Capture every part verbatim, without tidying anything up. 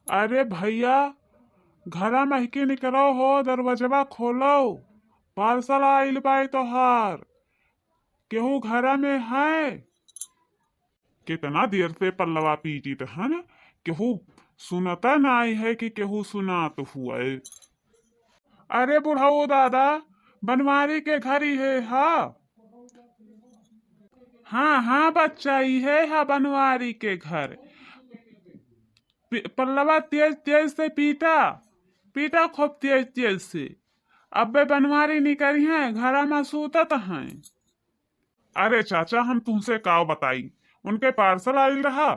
अरे भइया, घरा महकी निकरो हो, दरवाजवा खोलो, parcel आइल बाय तोहार। केहू घरा में है? केतना देर से पल्लवा पीटित हन, केहू सुनता नाई है कि केहू सुनात हुए। अरे बुढ़ऊ दादा, बनवारी के घर इहे हा? हाँ, हाँ बच्चा, इहे हा बनवारी के घर। पि-, पल्लवा तेज तेज से पीटा, पीटा खूब तेज तेज से। अब्बे बनवारी निकरिहैं, घरा मा सूतत हैं। अरे चाचा, हम तुहसे काव बताई, उनके parcel आइल रहा,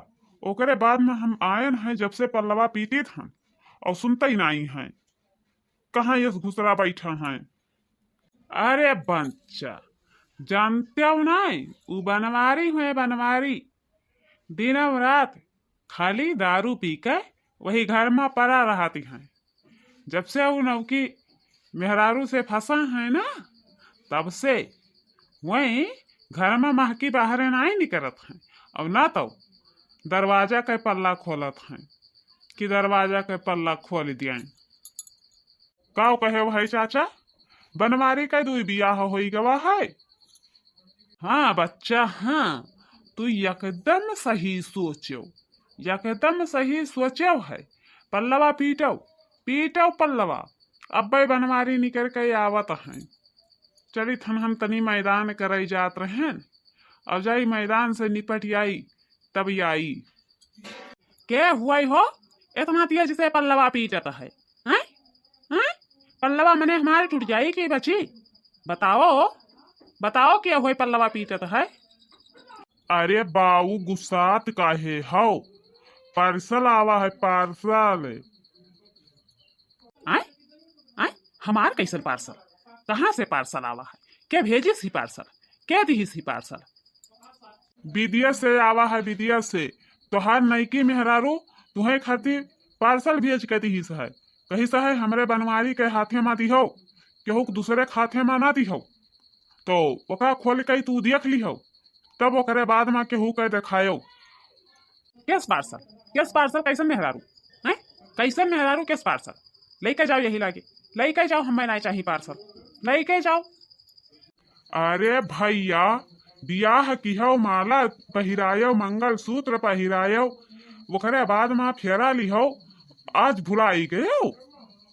ओकरे बाद मा हम आयन हैं, जब से पल्लवा पीटित हन, और सुनते ही नाई हैं। कहाँ यस घुसरा बैठा हैं? अरे बच्चा, जानते हो नाई, उ बनवारी हुए, बनवारी। दिनम रात खाली दारू पी के वही घर मा पड़ा रहती हैं। जब से उ नौकी मेहरारू से फंसा है ना, तब से वही घर मा महकी बाहरे नाई निकरत हैं, और ना तो दरवाजा के पल्ला खोलत हैं कि दरवाजा के पल्ला खोल दियाएं। काव कहे भाई चाचा, बनवारी के दुई बियाह होई गवा है? हाँ बच्चा, हाँ, तू एकदम सही सोचो, एकदम सही सोचो है। पल्लवा पीटो, पीटो पल्लवा, अब्बे बनवारी निकर के आवत हैं। चलित हन हम तनी मैदान करई जात रहेन, और जाई मैदान से निपट आई, तब आई। के हुआई हो, इतना तेज से पल्लवा पीटत है, हैं? हैं? पल्लवा मने हमारे टूट जाई कि बची? बताओ, बताओ के हुआई पल्लवा पीटत है? अरे बाऊ, गुस्सात काहे हो? Parcel आवा है, parcel। आय? आय? हमार कैसन parcel? कहाँ से parcel आवा है? के भेजिस ही parcel? के दिहिस ही parcel? विदेश से आवा है, विदेश से। तोहार नईकी मेहरारू तुहे खातिर parcel भेज के दिहिस है। कहिस है, हमरे बनवारी के हाथे मा दिहो, केहू के दूसरे के हाथे मा ना दिहो। तो ओका खोल के तू देख लिहो, तब ओकरे बाद मा केहू के देखायो। केस parcel? केस parcel? कैसन मेहरारू? हैं? कैसन मेहरारू? केस parcel? लइके जाओ यही लागे, लइके जाओ, हमें नाई चाही parcel, लइके जाओ। अरे भइया, बियाह किहो, माला पहिरायो, मंगलसूत्र पहिरायो, ओकरे बाद मा फेरा लिहो, आज भुलाई गयो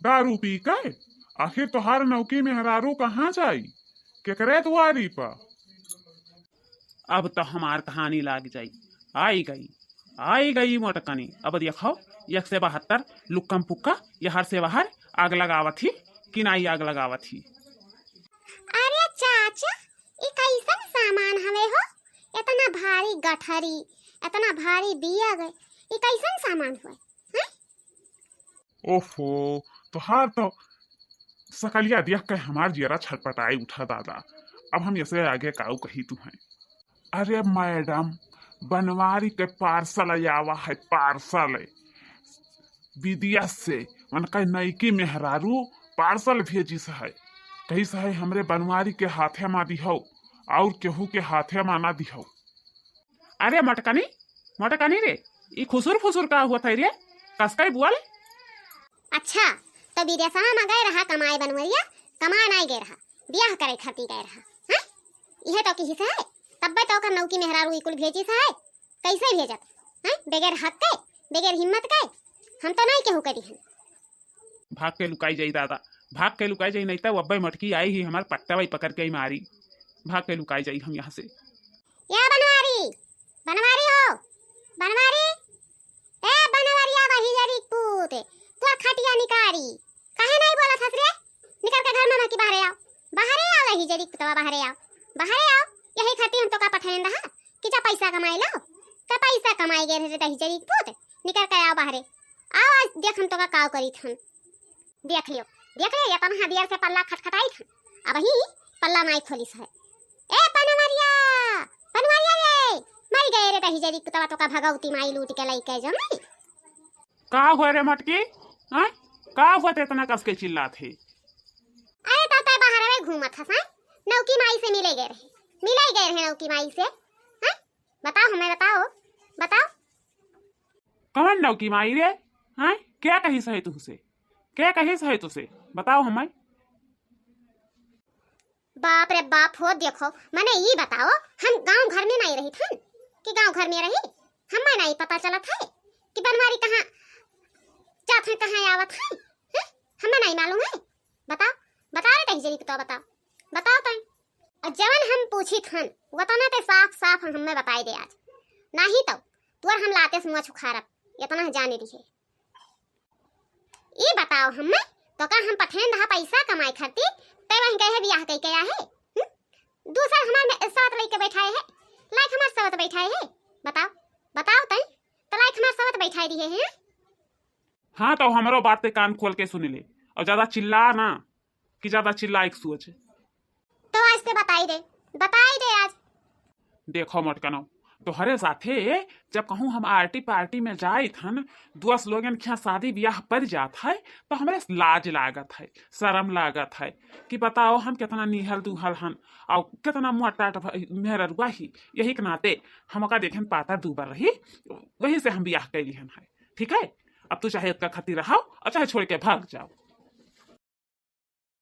दारू पी के। आखिर तोहार नौकी मेहरारू कहाँ जाई, केकरे दुआरी पर? अब तो हमार कहानी लाग जाई। आई गई, आई गई मोटकनी। अब देखो, एक से बहत्तर लुक्कम पुक्का, यहर से वहर आग लगावत ही, कि नाई आग लगावत ही। अरे चाचा, ई कैसन सामान हवे हो? इतना भारी गठरी, इतना भारी दिया गए, ई कैसन सामान हुए? हैं? ओफो, तोहार तो सकलिया देख के हमार जियरा छटपटाई उठा दादा। अब हम ऐसे आगे काऊ कही तुहें। अरे मैडम, बनवारी के parcel आवा है, parcel विदेश से। उनका नईकी मेहरारू parcel भेजिस है, कहिस है हमरे बनवारी के हाथे मा दिहो, और केहू के हाथे मा ना दिहो। अरे मटकनी, मटकनी रे, ई खुसुर फुसुर का हुआ था रे? कसकई बोल। अच्छा, तो विदेशवा मा गए रहा कमाए बनवरिया, कमाए नाई गए रहा, बियाह करे खातिर गए रहा, हैं? इहे तो किहिस है, तब्बे तो ओकर नौकी मेहरारू ई कुल भेजिस है। कैसे भेजत, हैं? बगैर हक के, बगैर हिम्मत के, हम तो नाई केहू के दिहन। भाग के लुकाई जाई दादा, भाग के लुकाई जाई, नहीं तो अब्बे मटकी आई ही हमार पट्टा बाई पकड़ के ही मारी। भाग के लुकाई जाई हम यहाँ से। या बनवारी, बनवारी हो, बनवारी, ए बनवरिया वही जरी पूत, तोर खटिया निकारी, काहे नहीं बोलत हस रे? निकल के घर मा महकी बाहरे आओ, बाहरे आओ, दही जरी पुतवा बाहरे आओ, बाहरे आओ। यही खातिर हम तोका पठेन रहा कि जा पैसा कमाई लो, का पैसा कमाई गए रे दही जरी पूत, निकल के आओ बाहरे, आओ आज देख हम तोका काव करीत हन। देख लियो, देख लियो, ये तनहा दियर से पल्ला खटखटाई थन। अबही पल्ला नाई खोलिस है। ए बनवरिया, बनवरिया रे, मर गए रे दही जरी कुतवा तोका भगवती माई लूट के लइके जो नहीं। का हुआ रे मटकी? हाँ? का हुआ ते इतना कस के चिल्लात है? अरे तो ते बाहर में घूमत हस, हाँ? नौकी माई से मिले गए रहे, मिले गए रहे नौकी माई से, हाँ? बताओ हमें, बताओ, बताओ। कौन नौकी माई रे? हैं? क्या कहिस है तुहसे? क्या कहिस है तुसे? बताओ हमें। बाप रे बाप हो, देखो, मने ई बताओ, हम गांव घर में नाहीं रहित हन कि गांव घर में रही? हमें नाहीं पता चलत है कि बनवारी कहाँ जात है, कहाँ आवत है, हैं? हमें नाहीं मालूम है? बताओ, बताओ रे टहजरी के तो बताओ, बताओ तैं। और जवन हम पूछित हन, वतना ते साफ साफ हमें बताई दे आज, नाहीं तो तुअर हम लाते से मुँह उखारब, इतना जाने रही। ई बताओ हमें, तो का हम पठेन रहा पैसा कमाए खातिर, ते वहीं गए है बियाह कई के आए है? हम्म? दूसर हमार में सवत लइके बैठाए है, लायक हमार सवत बैठाए है? बताओ, बताओ तई, तो लायक हमार सवत बैठाए दिए है? हाँ, तो हमरो बात ते कान खोल के सुन ले, और ज्यादा चिल्ला ना, कि ज्यादा चिल्लाए के सोच। तो आज ते बताई दे, बताई दे आज। देखो मोटकनो, तोहरे साथे जब कहूँ हम आर्टी पार्टी में जाइत हन, दोस्त लोगन के यहाँ शादी ब्याह पड़ जात है, तो हमरे लाज लागत है, शर्म लागत है कि बताओ हम कितना निहल दुहल हन और कितना मोटाट भ-, मेहररुआ ही। यही के नाते हमका देखेन पातर दूबर रही, वही से हम ब्याह कैली हन है। ठीक है, अब तू चाहे ओकर खातिर रहो और चाहे छोड़ के भाग जाओ।